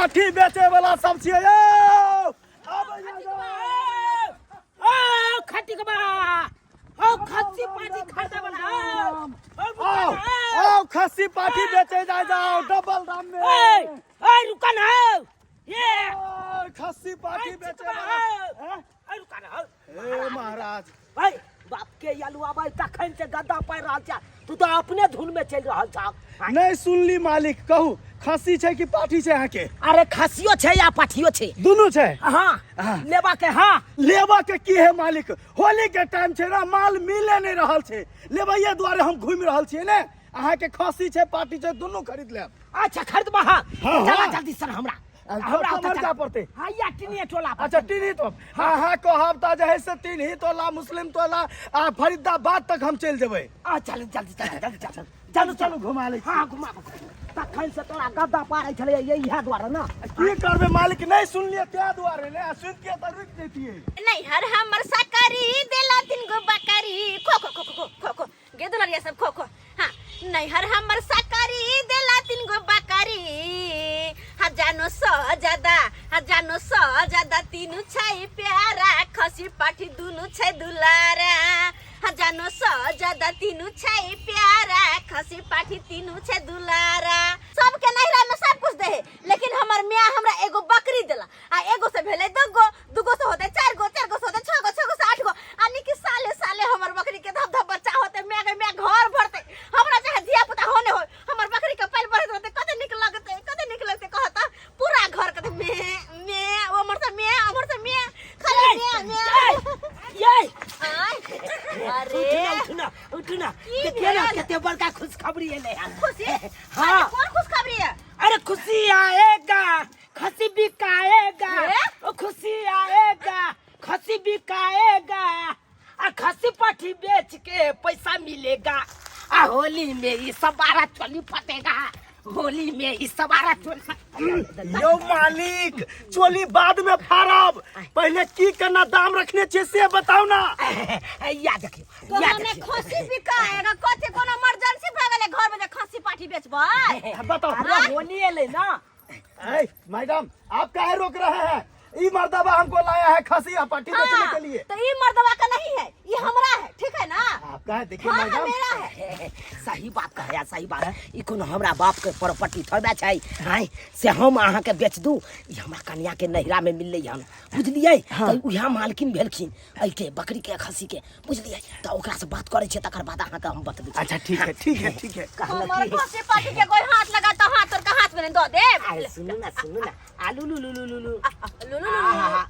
पाठी बेचे वाला सब छियै यौ। आबै ओ खटिकबा ओ खस्सी पाठी खरीदे वाला आओ आओ, खस्सी पाठी बेचे जाय जाओ डबल दाम में। ए ए, रुका ना ये। ओ, खस्सी पाठी बेचे वाला हैं? ए रुका ना। ए महाराज। भाई बाप के अलुआ भाई, तखन से गद्दा पारि रहल छ, तू तो अपने धुन में चलि रहल छ। नहीं सुनली मालिक, कहू खस्सी छै कि पाठी छै अहाँके? अरे खसियो छै या पाठियो छै? दुनू छै। हाँ। हाँ। लेबा के? हाँ। लेबा के की है मालिक, होली के टाइम छै ना, माल मिले नहीं रहल छै, लेबैये दुआरे हम घूमि रहल छियै ने। अहाँके खस्सी छै पाठी छै दुनू खरीद लेब। अच्छा खरीदबा? हाँ। हाँ, चला हाँ। जल्दी सर, हमरा अच्छा, हमरा कमर ओतऽ जा चला। पड़तै। हाँ, या टिनिए टोला पर। अच्छा टीनी तो हाँ हाँ कहब तऽ जे है से तीन ही तोला मुस्लिम तोला आ फरीदाबाद तक हम चलि जेबै। आ चल जल्दी चल, जल्दी चल। चलू चलू, घुमा लै छी। हाँ घुमा। तखन से तोरा गद्दा पारै छलै इएह दुआरे ने। की करबै मालिक, नहीं सुनलियै ताहि दुआरे ने, आ सुनितियै तऽ रुकि जैतियै। नैहर हमर सकरी देला तीन गो बकरी, खो खो खो खो खो खो गे दुलरिया सब खो खो। हाँ नैहर हमर सकरी देला तीन गो बकरी, हाँ जानो सौ ज्यादा, हाँ जानो सौ ज्यादा तीनू छै प्यारा, खसी पाठी दुनू छै दुलारा। हाँ जानो सौ ज्यादा तीनू छै प्यारा, खसी पाठी तीनू छै दुलारा। सबके नैहरा में सब कुछ दे, लेकिन हमर मियाँ हमरा एगो बकरी देला, आ एगो से भेलै दूगो, दूगो से होते चार गो, चार गो से होते छह गो, छह गो से आठ गो, आ निकी साले साले हमर बकरी के धप धप बच्चा होते, म्या के म्या घर भरते। हमरा चाहे धिया पुता होने हो, हमर बकरी के पाल बढ़ैत रहते, कते नीक लगते, कते नीक लगते कहता, पूरा घर कते मे मे, ओमर से मे, ओमर से मे, खाली मे मे। ये आय, अरे उठना उठना उठना, की देखिए ना भेल? कते बड़का खुशखबरी एलै हन। खुशी? हाँ। अरे, कोन खुशखबरी है? अरे खुशी आएगा खसी बिकाएगा। हे? ओ खुशी आएगा खसी बिकाएगा, आ खसी पाठी बेच के पैसा मिलेगा, आ होली में ये सबारा चोली फटेगा, होली में ई सवारा चोली। यौ मालिक, चोली बाद में फाड़ब, पहले की केना दाम रखने छियै से बताउ ना। या देखियो, तो या हमें देखियो। खसी बिकाएगा कथी? कोनो इमरजेंसी भए गेलै घर में जे खसी पाठी बेचबै? बताउ। अरे होली एलै ना। ऐ मैडम, आप काहे रोक रहे हैं? ई मर्दबा हमको लाया है खसी आ पाठी बेचने के लिए। तो ई मर्दवा का नहीं है, ये हमरा है, ठीक है ना? आप काहे देखिए हाँ, मैडम। मेरा है। सही बात कहे, सही बात। ई कोनो हमरा बाप के प्रॉपर्टी थोड़बे छै आँय से हम अहाँके बेच दू? ई हमरा कन्या के नैहरा में मिललै हन, बुझलियै? तऽ उएह मालकिन भेलखिन एहिके बकरी के खसी के, बुझलियै? तऽ ओकरा से बात करै छियै, तकर बाद अहाँके हम बतबै छी। अच्छा ठीक है, ठीक है, ठीक है। कहलक हमर कि खसी पाठी के कोई हाथ लगा तो हाथ तोड़ के हाथ में दऽ देब। आरे सुनू ना, सुनू ना, आलू लू लू लू लू लू। लू लू लू लू।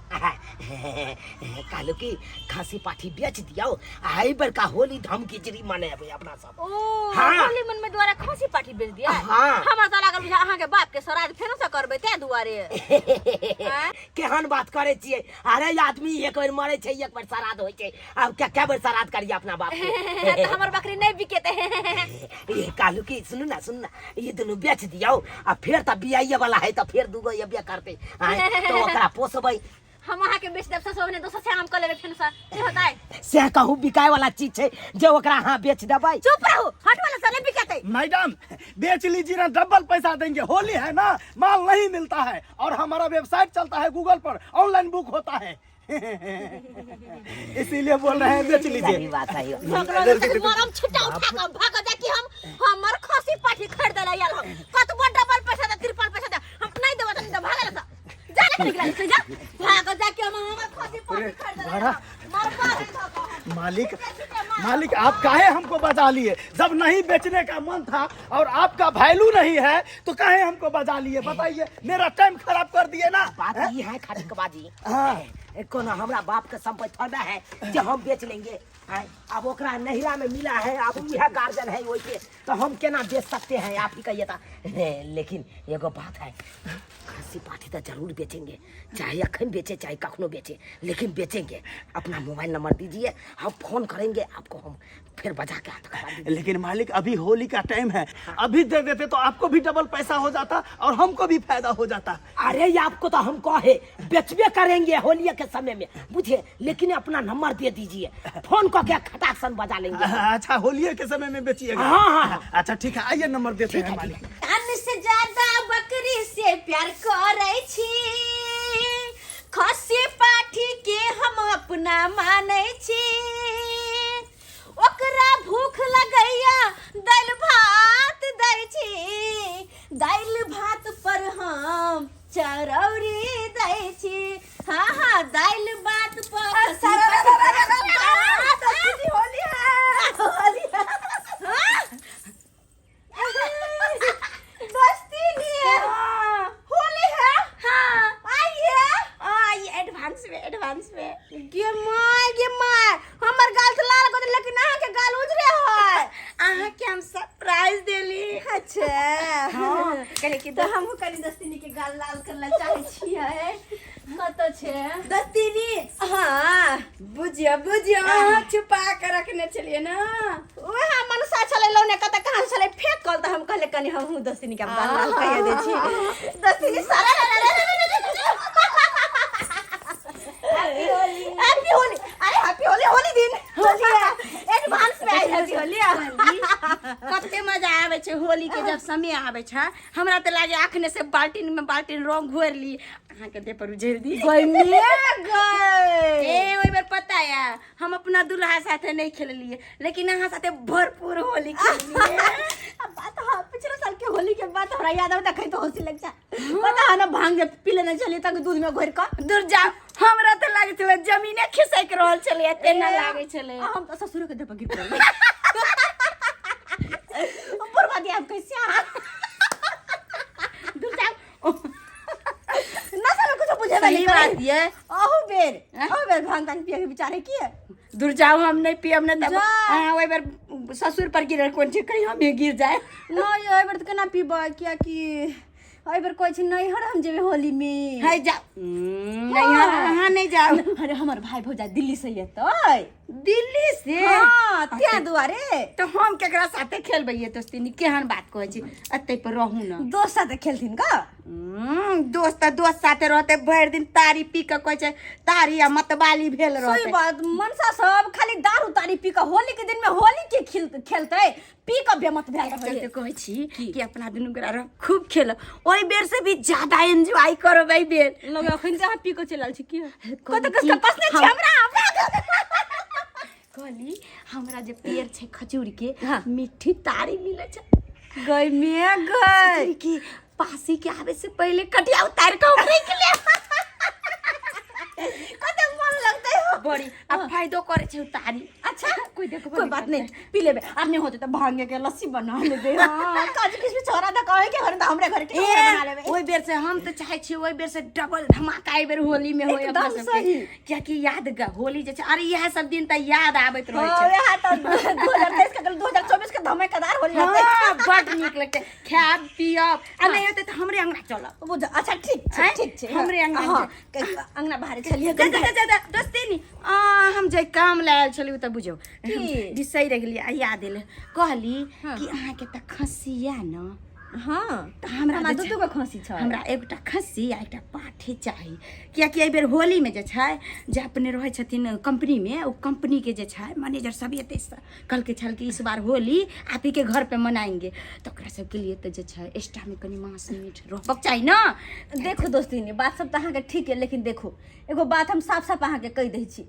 कहलू कि खसी पाठी बेच दियौ आ एहि बेरका होली धम खिचड़ी मनेबै अपना सब। ओ हाँ। होली मन में द्वारा खसी पाठी बेच दिया? हाँ। हमरा तो लागल बुझा अहाँ के बाप के श्राद्ध फेनो से करबै ते दुआरे। आँय? केहन बात करै छियै? अरे आदमी एक बेर मरै छै, एक बेर श्राद्ध होइ छै, आब क्या क्या बेर श्राद्ध करिए अपना बाप के? तऽ हमर बकरी नहीं बिकेते। ये कहलू कि सुनू ना, सुनू ना, ये दुनू बेच दियौ आ फेर तऽ बियाइए वाला है, तऽ फेर दूगो एबे करतै आँय, तऽ ओकरा पोसबै। हम अहाँ के बेच देब ससुर ने, दोसर से आम कर लेबै फेनो से, की होतै? से कहू, बिकाय वाला चीज छै जे ओकरा अहाँ बेच देबै? चुप रहू, हट वाला से नहीं बिकेते। मैडम बेच लीजिए ना, डबल पैसा देंगे। होली है ना, माल नहीं मिलता है और हमारा वेबसाइट चलता है, गूगल पर ऑनलाइन बुक होता है, इसीलिए बोल रहे हैं बेच सही लीजिए। बात, सही बात। मरम छिटा उठा के भाग जा कि हम हमर खसी पाठी खरीद ले आयल हम, कतबो डबल पैसा दे, ट्रिपल पैसा दे, हम नहीं देबो त नहीं देबो, भागल से जा, निकल निकल जा, भाग जा कि हम हमर खसी पाठी खरीद ले बड़ा। मर बाप धोखा। मालिक, मालिक, आप काहे हमको बजा लिए? जब नहीं बेचने का मन था और आपका वैल्यू नहीं है तो काहे हमको बजा लिए, बताइए? मेरा टाइम खराब कर दिए ना। बात ई है खटकबाजी। हाँ। कोनो हमरा बाप के संपत्ति थोड़ा है जे हम बेच लेंगे? आँय, अब ओकरा नैहरा में मिला है, अब उहे गार्जियन है ओहि के, तो हम केना बेच सकते हैं, आप ही कहिए। था लेकिन एगो बात है, खस्सी पाठी तो जरूर बेचेंगे, चाहे अखन बेचे चाहे कखनो बेचे, लेकिन बेचेंगे। अपना मोबाइल नंबर दीजिए, हम फोन करेंगे आपको, हम फिर बजा के हाथ करवा दीजिए। लेकिन मालिक अभी होली का टाइम है, अभी दे देते तो आपको भी डबल पैसा हो जाता और हमको भी फायदा हो जाता। अरे ये आपको तो हम कहे बेचबे करेंगे होली के समय में, बुझे? लेकिन अपना नंबर दे दीजिए, फोन को क्या खटाक सन बजा लेंगे। अच्छा, होली के समय में बेचिएगा? हाँ, हाँ, हाँ। अच्छा ठीक है, आइए नंबर देते ठीक हैं है, मालिक। ठीक है। धन से ज्यादा बकरी से प्यार दालि भात पर हम चरौरी दै छी। हाँ हाँ, दालि भात पर होली है, होली है। हाँ? दोस्ती नहीं है, होली है। हाँ, आइए आइए, एडवांस में, एडवांस में। गे माय, गे माय, हमर गाल तो लाल कर, लेकिन अहाँ के गाल उजरे है। अहाँ के हम सरप्राइज देली। अच्छा। हाँ, कहले कि तो हमहूँ कनी दस्तिनी के गाल लाल करला चाहे छियै। कतऽ छै दस्तिनी? हाँ। बुझियो, बुझियो, अहाँ छुपा के रखने छलियै ना। वएह मनसा छलै लौने, कतऽ कहाँ छलै फेकल, तऽ हम कहले कनी हमहूँ दस्तिनी के गाल लाल कहिया दै छी। दस्तिनी सारा हैप्पी होली। अरे हैप्पी होली, होली दिन होली एडवांस में आई हैप्पी होली। कते मजा आबै छै होली के जब समय आबै छै। हमरा तऽ लागे अखने से बाल्टीन में बाल्टीन रंग घोरि ली, अहाँके देह पर उझेर दी। गई गई। ए, ओहि बेर पता या हम अपना दुल्हा साथे नहीं खेललिए, लेकिन अहाँ साथे भरपूर होली खेललिए। अब बात हाँ, पिछले साल के होली के बात हमरा याद आवता कहीं तो हंसी लग जा। पता है ना, भांग जब पी लेने चलिए तक दूध में घोर का। दूर जाओ, हमरा तऽ लागै छलै जमीने खिसक रहल छलै, तेना लागै छलै। हम तो ससुर के देह पर गिर पड़ल। बुढ़वा दिया हम कैसे आ दूर जाओ। नशा में कुछ बुझे सही नहीं बात ये। अहू बेर भांग तांग पिए के बिचारे की है। दूर जाओ, हम नहीं पियब ने तब। जा। हाँ, ओहि बेर ससुर पर गिरल कोन छै, कहीं हम गिर जाए। नहीं, एहि बेर तऽ केना पीबै, कियाकि एहि बेर कहै छै नैहर हम जेबै होली में। है जाओ, नहीं, अहाँ नहीं जाओ। अरे हमर भाई भौजा दिल्ली से एतै। दिल्ली से? हाँ, त्या दुआरे। तो हम केकरा साथे खेलबै ये दोस्ती? केहन बात कहै छी, एतै पर रहू न। दोस्त साथे खेलथिन का? दोस्त तऽ दोस्त साथे रहते, भरि दिन तारी पी के, कहै छै तारी आ मतबाली भेल सही रहते। बात, मनसा सब खाली दारू तारी पी के होली के दिन में होली के खेलते, पी के बेमत भेल रहै। चलते कहै छी कि अपना दुनू गोरा रह खूब खेलब, ओहि बेर से भी ज्यादा एंजॉय करब एहि बेर। लगे अखन से अहाँ पी के चलि आयल छी की? कहली कत कस कि कसने छी हमरा। कहली हमरा जे पेड़ छै खजूर के, हाँ। मिट्टी तारी मिलै छै। गई में गई। सोचली कि पासी के आवे से पहले कटिया उतार के हम रख ले। कते मन लगतै हो। बड़ी आ फायदो करे छै उतारी। अच्छा। कोई देखबो कोई नहीं बात करतै। नहीं, पी लेबे आर नहीं होते त भांगे के लस्सी बना लेबे। हां, काजू किशमिश छोरा त कहे के घर त हमरे घर के ए, बना लेबे। ओहि बेर से हम तऽ चाहे छियै ओहि बेर से डबल धमाका एहि बेर होली में होय अपना एकदम सबके। सही। कियाकि याद होली जे छै, अरे इएह सब दिन तऽ याद आबैत रहै हां छै। वएह त 2023 के 2024 के धमाकेदार होली रहतै। हाँ, बड नीक लगतै, खायब पियब आ नहीं होतै तऽ हमरे अंगना चलब। बुझ, अच्छा ठीक छै। आँय? ठीक छै। हमरे अंगना। हां, अंगना बाहर चलिए। जा जा जा जा दोस्ती नी आ, हम जे काम लायल आयल छलियै तऽ बुझौ की? बिसरि गेलियै आ याद एलै। कहली कि अहाँके तऽ खसिया न? हां। तऽ हमरा हमरा जे दू छै- दू गो खसी छै। हमरा एकटा खस्सी आ एकटा पाठी चाही, कियाकि एहि बेर होलीमे जे छै, जे अपने रहै छथिन कंपनीमे, ओ कंपनीके जे छै मैनेजर सब एतै। कहलकै छल कि इस बार होली आप ही के घर पे मनाएंगे, तऽ ओकरा सबके लिए तऽ जे छै एक्स्ट्रामे कनि मांस मीट रहबाक चाही ने। देखो दोस्ती, बात सब तऽ अहाँके ठीक है, लेकिन देखो एगो बात हम साफ साफ अहाँके कहि दै छी।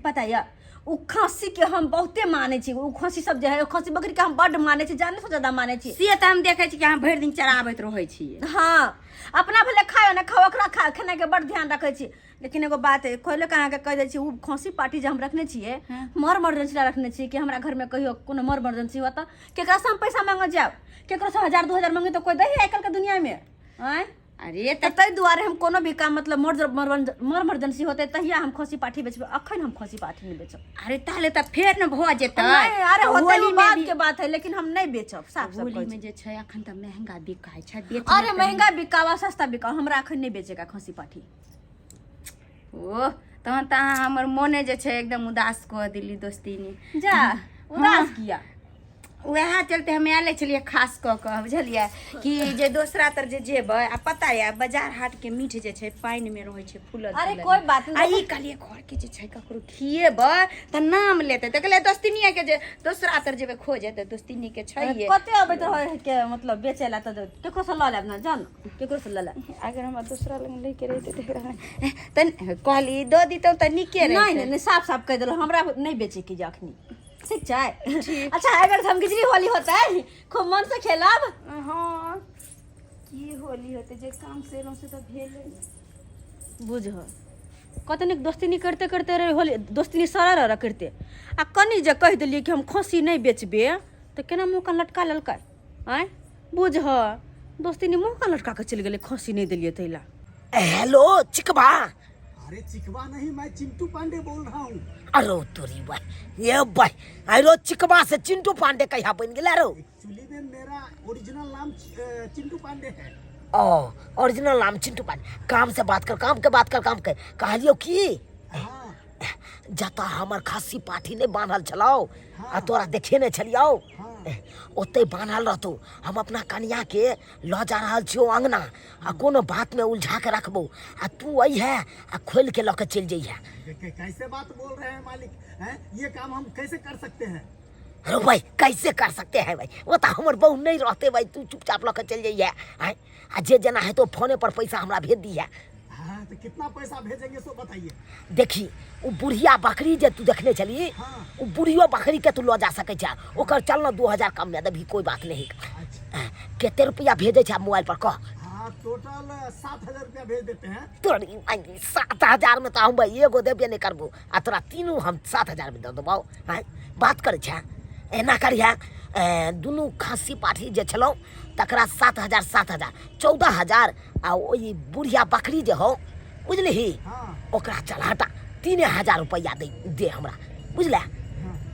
पता यऽ, ओ खस्सी के हम बहुते मानै छी। ओ खस्सी सब जे है, ओ खस्सी बकरी के हम बड्ड मानै छी, जाने से ज्यादा मानै छी। से तऽ हम देखै छी कि अहाँ भरि दिन चराबैत रहै छियै। हाँ, अपना भले खाओ ना खाओ, ओकरा खेनाइ के बड्ड ध्यान रखै छी। लेकिन एगो बात है, खोले के अहाँके कहि दै छी, ओ खस्सी पाठी जे हम रखने छियै, मर मर्जेंसी ला रखने छियै कि हमरा घर में कहियो कोनो मर मर्जेंसी हुआ तऽ केकरा से हम पैसा मांगऽ जायब? केकरो से 1000 2000 मांगे तऽ कोई दै है आइ काल्हि के दुनिया में? आँय? अरे तऽ ताहि दुआरे हम कोनो भी काम, मतलब मर मर मर मर्जेंसी होतै तहिया हम खस्सी पाठी बेचबै, अखन हम खस्सी पाठी नहि बेचब। अरे ताले तऽ फेर ने भऽ जेतै। नहीं, अरे तऽ होतै होली ओ में बात भी- के बात है, लेकिन हम नहीं बेचब, साफ साफ होली कहै में छी। जे छै अखन तऽ महंगा बिकाइ छै, बेचबै अरे तऽ- महंगा बिकावा, सस्ता बिकावा, हमरा अखन नहीं बेचेगा खस्सी पाठी। ओह, तहन तऽ अहाँ हमर मोने जे छै एकदम उदास कऽ देली दोस्तीनी। जा, उदास किया? वएह चलते हम आयल छलियै खास कऽ कऽ, बुझलियै कि जे दोसरा तर जे जेबै आ पता यऽ बाजार हाट के मीठ जे छै पानि मे रहै छै फूलल अरे फूलल। कोई बात नहीं। आ ई कहलियै घर के जे छै ककरो खिएबै तऽ नाम लेतै, तऽ कहलियै दोस्तिनिया के जे दोसरा तर जेबै खोजे तऽ दोस्तिनी के छै। कते अबैत रहे के मतलब बेचे ला, तऽ केकरो से लऽ लेब ना, जान केकरो से लऽ लेब। अगर हमरा दोसरा लग लैके रहितै तऽ एकरा तऽ कहली दऽ दितहुँ तऽ नीके नहीं। रहितै। नहीं नहीं, साफ साफ कह देलहुँ, हमरा नहीं बेचे के जे अखनी। ठीक छै? अच्छा, अगर हम खिचड़ी होली होता है, खूब मन से खेलब। हाँ। होली होतै जे काम से एलहुँ से तऽ भेले नहि। बुझ कतनिक दोस्ती करते करते रहे होली दोस्ती सारा रह करते आ कनि जे कहि देलियै कि हम खस्सी नहि बेचबे तऽ केना मुँह कान लटका लेलकै आँय बुझ दोस्ती मुँह कान लटका कऽ चलि गेलै खस्सी नहि देलियै ताहि लए। हेलो चिकबा। अरे चिकवा नहीं, मैं चिंटू पांडे बोल रहा हूँ। अरे तोरी भाई, ये भाई, अरे चिकबा से चिंटू पांडे कहिया बन गेला रो? एक्चुअली में मेरा ओरिजिनल नाम चिंटू पांडे है। ओ ओरिजिनल नाम चिंटू पांडे। काम से बात कर, काम के बात कर, काम के कहलियो की हाँ। जता हमर खस्सी पाठी नहीं बान्हल छलौ आ तोरा देखे नहीं छलियौ, ओते बान्हल रहतौ। हम अपना कनिया के लऽ जा रहल छियौ अंगना आ कोनो बात में उलझा के रखबो आ तू अइहे आ खोल के लऽ के चलि जइहे। कैसे बात बोल रहे हैं मालिक, हैं? ये काम हम कैसे कर सकते हैं? अरे भाई कैसे कर सकते हैं भाई, वो तो हमर बहू नहीं रहते भाई, तू चुपचाप लऽ के चलि जइहे। आँय, आ जे जेना हेतौ फोने पर पैसा हमरा भेज दिहे। हाँ, तो कितना पैसा भेजेंगे सो बताइए। देखी उ बुढ़िया बकरी जे तू देखने छली, हाँ। उ बुढ़ियो बकरी के तू लऽ जा सकै छै, ओकर चल न 2000 कम में देबही, कोई बात नहीं। अच्छा। कते रुपया भेजै छै मोबाइल पर कह? हाँ, टोटल 7000 रुपया भेज देते हैं। तोरी मांगी 7000 में तो हम भाई एगो देबे नहीं करबो आ तोरा तीनू हम 7000 में दऽ देबौ। हाँ, बात करै छै एना करिहे, दुनू खाँसी पाठी जे छलौ तकरा 7000 7000 14000 आ ओहि बुढ़िया बकरी जे हौ बुझलिही, हाँ। ओकरा चल हटा 3000 रुपैआ दे दे हमरा, बुझले?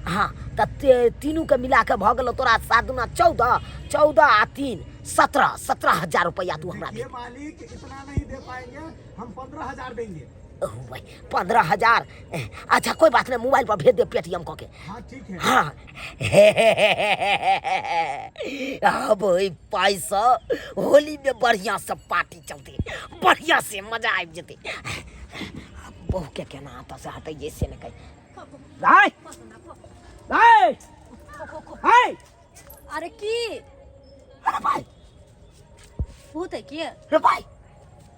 हाँ, तऽ तीनू के मिला के भऽ गेलौ तोरा 7 दूना 14, 14 आ 3 17, 17000 रुपैआ तू हमरा दे। देखिए मालिक इतना नहीं दे पाएंगे, हम 15000 देंगे। ओह भाई 15000, अच्छा कोई बात नहीं, मोबाइल पर भेज दे पेटीएम कऽ के। हाँ ठीक है। हाँ अब ओहि पाइसँ होली में बढ़िया से पार्टी चलते, बढ़िया से मजा आबि जेतै। बहू के केना एतऽ से हटैयै से नहि कहि। राय, राय, हाय। अरे की? अरे भाई। भूत है की? रे भाई।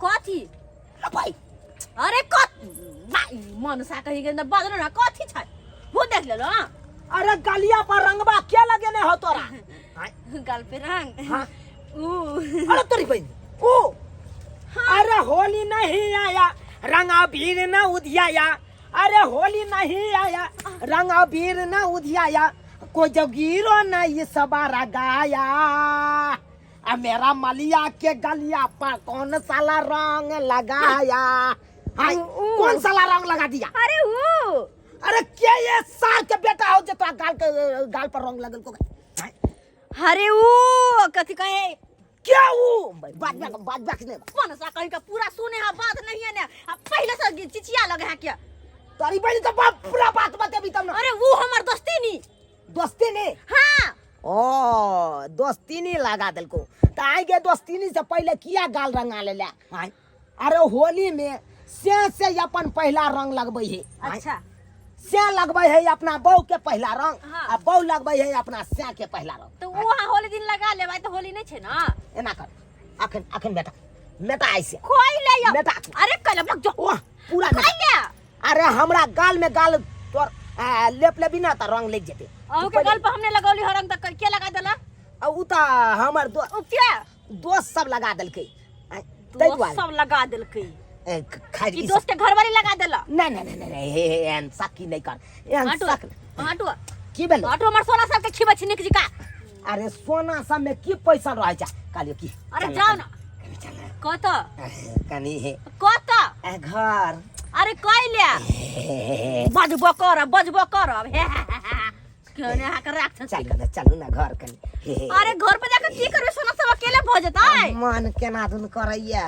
कथी? रे भाई। अरे कत भाई मनसा कही के बदलो ना, कथी छै? भूत देख लेलो? हाँ? अरे गलिया पर रंगबा के लगेने हो तोरा? गाल पे रंग? हाँ। ऊ। अरे तोरी बहन, ओ। हाँ। अरे होली नहीं आया रंगा भीड़ न उधियाया, अरे होली नहीं आया रंगा भीड़ न उधियाया, कोई जोगीरो न ये सबारा गाया, आ मेरा मलिया के गलिया पर कौन साला रंग लगाया? हाय, ऊ। कौन साला रंग लगा दिया? अरे ऊ। अरे क्या ये साल के बेटा हो जे तोरा गाल के गाल पर रंग लगल को? हाय। अरे ऊ कथी कहे? क्या ऊ? बात बात बात बात नहीं। मनसा कहीं का पूरा सुने है बात नहीं है ने, आ पहले से चिचिया लगे है क्या? तारी बहन तो बाप पूरा बात बतेबी तब ना। अरे वो हमर दोस्ती नी। दोस्ती नी? हाँ। ओ दोस्ती नी लगा देलको त आई गे दोस्ती नी से पहले किया गाल रंगा ले ले? आय। अरे होली में से से अपन पहला रंग लगबै है। आय। अच्छा। से लगबै है अपना बहू के पहला रंग, हाँ। आ बहू लगबै है अपना से के पहला रंग। तो वो वहाँ होली दिन लगा लेबै त होली नहीं छे ना। एना कर, अखन अखन बेटा बेटा ऐसे कोई ले यो। बेटा। अरे कल लग जो। ओह, पूरा कोई बेटा। ले। अरे हमरा गाल में गाल तोर, लेप लेबी ना त रंग लग जेते। अहू के गाल पर हमने लगौली हो रंग त के लगा देला? आ उ त हमर उ के? दोस्त सब लगा देलकै। आ, दोस्त ताहि दुआरे। सब लगा देलकै। ए, खैर, कि ई दोस्त के घरवाली लगा देला? नहीं, नहीं, नहीं, नहीं, नहीं, हे, हे, एहन शक ही नहीं कर, एहन हटो, शक हटो। की भेलै? हटो, हमर सोना सब के खिबै छी निक जिका। अरे सोना सब में की पैसा रहै छै? कहलियौ की? अरे चल ना, जाओ ना। कनी, चल ना। कत? कनी हे। कत? ए, घर। अरे कइ ले? हे। बजबो करब, बजबो करब। हे, हे, हे, हे। केने अहाँ के राक्षस चलू ना, चलू ना घर कनी। हे, हे। अरे घर पे जाके की करबै? सोना सब अकेले भऽ जेतै। मन केना धुन करैया,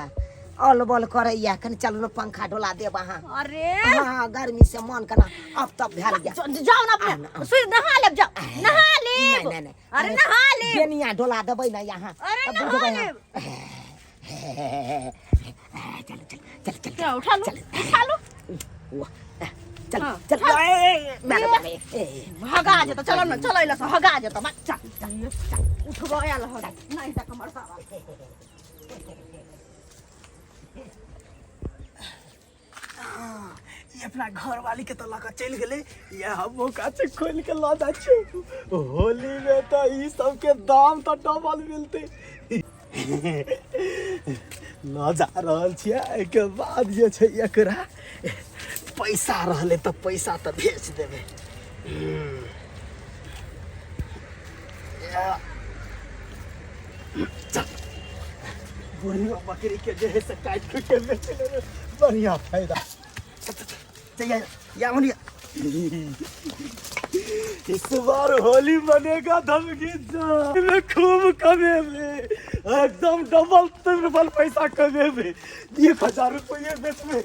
अल बल करैया, कनी चलू ना पंखा डोला देब अहाँ। अरे। हाँ, गर्मी से मन केना अब तब भेल गेल। जाओ ना अपने। आउ ना, आउ। सुइ नहा लेब, जाओ। नहा लेब। नहीं, नहीं, नहीं। अरे नहा लेब। बेनिया डोला देबै ना यहाँ। अरे तब नहा बुझबै लेब। अहाँ। चल, चल, चल, चल, क्या, उठा लो, चल। उठा लो। वाह, चल, हाँ, चल। उठा। ए, ए, ए, मैडम, मैडम, ए, ए। हगा जेतौ, चलो ना, चलो एला से हगा जेतौ, बच्चा। चल, चल, उठबो आयल हगा। नहीं त कमर सावा। ई अपना घर वाली के तो लऽ कऽ चलि गेलै, ये हमहूँ काचे खोलि के लऽ जाइ छियौ। होली में तऽ ई सबके दाम तऽ डबल मिलतै। लऽ जा रहल छियै। एहिके बाद जे छै एकरा पैसा रहलै तऽ पैसा तऽ भेज देबै। चल, बुढ़ियो बकरी के जे है से काटि कुटि के बेच लेबै, बढ़िया फायदा। चल, चल, चल, चल, या ओनिया। इस बार होली मनेगा धमकी में खूब कमेबे, एकदम डबल ट्रिपल पैसा कमेबे। 1000 रुपये बेचबे।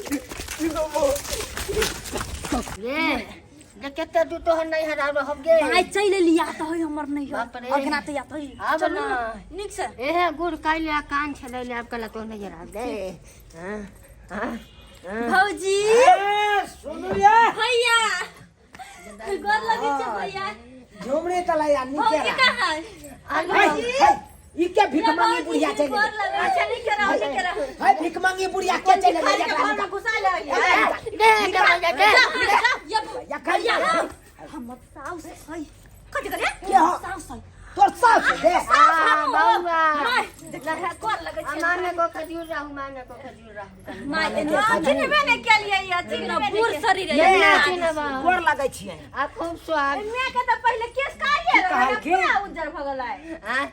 रे जे कते दू तोहर नहीं हरा रहब गे। आइ चलि एली, या तऽ है हमर नहीं बाप रे। अगना तऽ या तऽ आब चलू ना। ने, नीक से। एहे गुड़ कैले आ कान छेलै आब कला तो नहीं हरा दे। हाँ हाँ भौजी सुनू ये भैया गोर लगै छै भैया। झुमरी तलैया नीके भौजी रह। कहाँ है? है, है, ई के भीख मांगी बुढ़िया चलि गोर गेलै। लगै छै। नीके रहू, नीके रहू। है, भीख मांगी बुढ़िया के चलि गेलै? भिखारी के घर में घुसा ले। दे दे दे। ये एखन हमर साउस है। कथी करे? के हो? साउस है। तोर सास दे। आ बउआ माय लहरा गोर लगै छै। माने को खजूर रहू, माने को खजूर रहू। माय चिन्हबे नहि केलियै या चिन्हबे बूढ़ शरीर है। चिन्हबा। गोर लगै छियै। आ खूब स्वाद। मैं के तऽ पहिले केस काटिए की कहलखिन? पूरा उज्जर भऽ गेलै। आ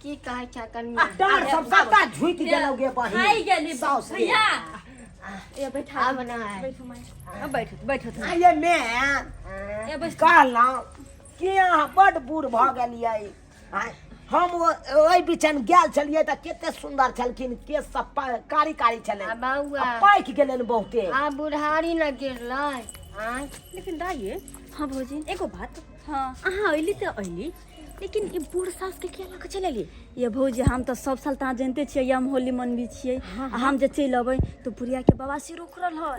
की कहै छ कनिया? डाँर सब सबटा झुकि गेलौ गे बहिन। खाइ गेली साउस के। भैया। ए बैठा। आब ना। बैठू माय, बैठू बैठू। आ ये मे ए बैठ। कहलहुँ कि अहाँ बड्ड बूढ़ भऽ गेलियै। आँय, हम ओहि बिचन गेल छलियै तऽ कते सुन्दर छलखिन, केश सब कारी कारी छलै। आ बउआ। आ पाकि गेलनि बहुते। आ बुढ़ारी न गिरलै। आय लेकिन दाइये। हाँ भौजी, एगो बात। हाँ, अहाँ अयली तऽ अयली, लेकिन ई बूढ़ सास के किया लऽ कऽ चलि एली? ये भौजी, हम तऽ सब साल तहाँ जानते छियै हम होली मनबै छियै। आ हम जे चलि अबै तऽ बुढ़िया के बवासीर उखड़ल है।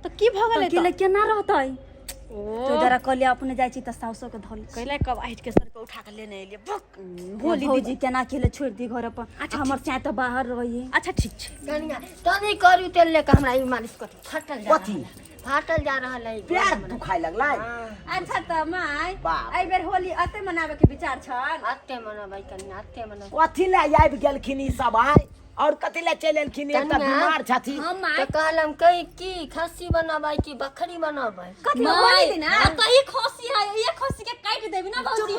तऽ की भऽ गेलै? अकेले केना रहतै? तो जरा कहलियै अपने जाइ छी तऽ साउसो के धऽ लै छी। कैला कब आइट के सर पे उठा के लेने एलियै भक भोली भौजी केना केले छोड़ि दी घर पर? हमर चाय तऽ बाहर रहैये। अच्छा ठीक छै। कनिया तनी करू तेल लेके हमरा ई मालिश कर, फाटल जा कथी? रहल है। फाटल जा रहल है। पैर दुखाय लगलै। अच्छा तऽ माय, बाप। एहि बेर होली अते मनाबे के विचार छल? अते मनबै कनिया, अते मनबै। कथी लए आबि गेलखिन ई सब आइ? और कथी लए चलि एलखिन? एक तऽ कनिया। बीमार छथिन। हम माय तऽ कहलम कही की खस्सी बनबै की बकरी बनबै? कथी होली दिना? तऽ ई खसी है, ये खसी के काटि देबी ना भौजी।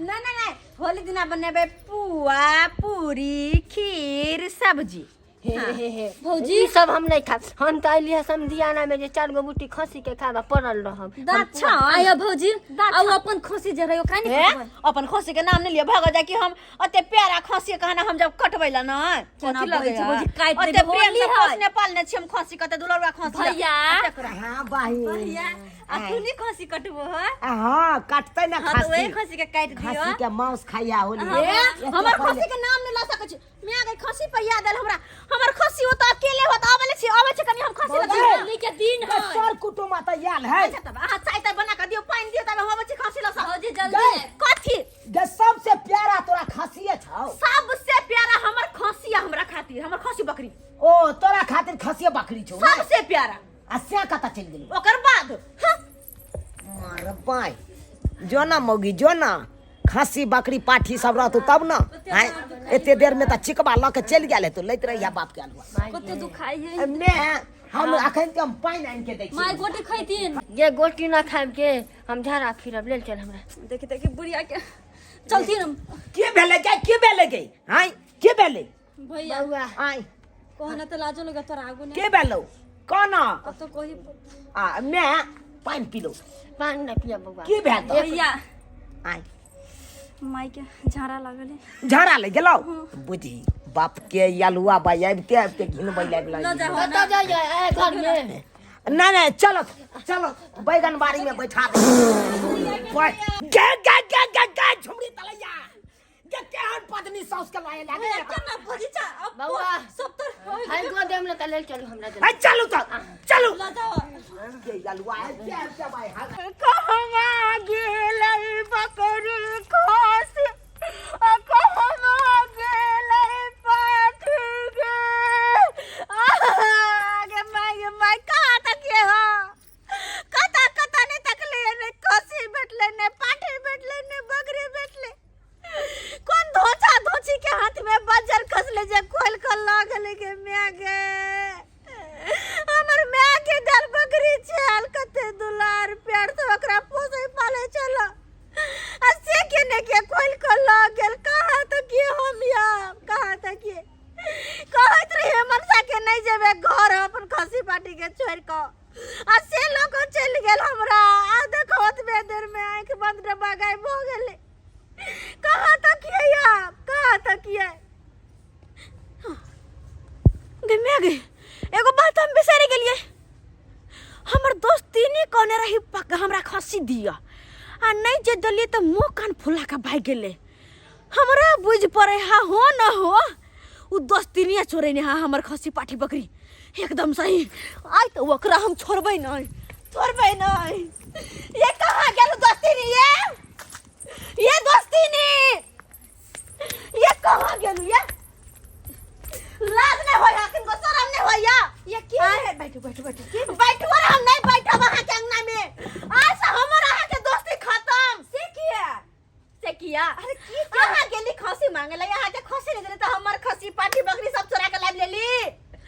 ना ना ना, होली दिना बनेबै पुआ पूरी खीर सब्जी। हे हे हे। भौजी। ई सब हम नहीं खाब। हम तऽ अइली है समधियाना में जे चार गो बूटी खस्सी के खाबा पड़ल रहब। अच्छा। आया भौजी, आ उ अपन खसी जे रहै ओकरा नहि हे, कटबै? अपन खसी के नाम नहीं लियो भग जा कि हम ओते प्यारा खसी के कहना हम जब कटबै ला न केना कथी बोलै लगे छै भौजी, काटि ओते देबै, प्रेम होली से है। पोसने पालने छी हम खसी कते दुलरुआ खसी। भैया। हाँ बहिन। भैया, आ तू नहीं खसी कटबो है? आ, हाँ काटतै ना। हाँ तऽ वही खसी खसी के काटि दियो। खसी के मांस खाइया होली। हे, हमर खसी के नाम नहीं ल सकै छी। मैं गई खसी पर याद आयल हमरा, हमर खसी ओ त अकेले होत आबले छी, आबै छी कनी हम खसी लग। होली के दिन है। सर कुटुम तऽ आयल है। अच्छा तब अहाँ चाय ताय बना के दियौ, पानि दियौ, तब हम आबै छी खसी लग। भौजी जल्दी। कथी? गे सबसे प्यारा तोरा खसिए छौ। सबसे प्यारा हमर खसी है हमरा खातिर, हमर खसी बकरी। ओ तोरा खातिर खसिए बकरी छौ ने? सबसे प्यारा। आ से कतऽ चलि गेली? ओकर बाद हाँ। मार बाय, जो ना मौगी, जो ना खस्सी बकरी पाठी सब रहतौ तब ना। आँय, एते देर में तऽ चिकबा लऽ के चलि गेल हेतौ, लैत रहिया बाप के अलुआ। कते दुखाइ है। मे हम अखन के हम पानि आनि के दै छी। माय गोटी खैतिन। गे गोटी ना खायब गे, हम झाड़ा फिरब, लेल चल हमरा। देखी देखी बुढ़िया के चलथिन। के भेलै गे? के भेलै गे? आँय, के भेलै? भैया। बउआ। आँय। कहना तऽ लाजो लगे तोरा आगू ने। के भेलौ कोना? कतौ कही। आ मे पानि पीलौ। पानि नहीं पियब बउआ। की भेल तो? भैया। आँय। माय के झाड़ा लागल है। झाड़ा ले गेलौ? बुझी बाप के अलुआ बाई आबिते आबिते घिनबै लागि ल जाहो कतऽ ना। जाइए ए घर में? नहीं नहीं, चलो चलो, बैगन बाड़ी में बैठा दे। गे गे गे गे गे झुमरी तलैया गे, केहन पत्नी साउस के लाए लागे। केना बगीचा अब बउआ। सब तर हाय गो देम न तऽ लेल चलू हमरा जल्दी। ए चलू तो चलू। ल जाओ। के अलुआ आबिते आबिते भाई हाल। कहवा गेलै बकरी खसी आ कहवा गेलै पाठी गे? आ गे माय, गे माय, कहाँ तक ये हो? कता कता नहीं तकले, ने खसी भेटले, ने पाठी भेटले, ने बकरी भेटले। कोन धोचा धोची के हाथ में बजर खसले जे खोल के लग गेलै गे माय गे। हमर माय के देल बकरी छल, कते दुलार प्यार से ओकरा पोसै पालै छल, आ से के ने के खोलि कऽ लऽ गेल। कहाँ तक के हम आब, कहाँ तक के कहैत रहियै मनसा के नहि जेबै घर अपन खस्सी पाटी के छोड़ि कऽ, आ से लऽ कऽ चलि गेल हमरा। आ देखो ओतबे देर में आँखि बंद डब्बा गायब भऽ गेलै। कहाँ तक ये आब, कहाँ तक ये गे मैं गे। एगो बात हम बिसरि गेलियै, हमर दोस्त तीनी कहने रही पक हमरा खस्सी दिअ, आ नहि जे देलियै तऽ मुँह कान फुला कऽ भागि गेलै। हमरा बुझि पड़ै हा हो न हो उ दोस्तिनिया चोरेने हा हमर खस्सी पाठी बकरी एकदम सही। आइ तऽ ओकरा हम छोड़बै नहि, छोड़बै नहि। ये कहाँ गेल दोस्तिनी? ये दोस्तिनी ये कहाँ गेलू? ये लाज नहीं होया किनको, शरम नहीं होया? ये की है? बैठू बैठू बैठू। की बैठू? और हम नहीं बैठब अहाँ के अंगना में। आज से हमर अहाँ के दोस्ती खत्म। से किया? से किया? अरे की अहाँ गेली खसी मांगे ला, अहाँ के खसी नहीं देले त हमर खसी पाठी बकरी सब चोरा के लाबि लेली।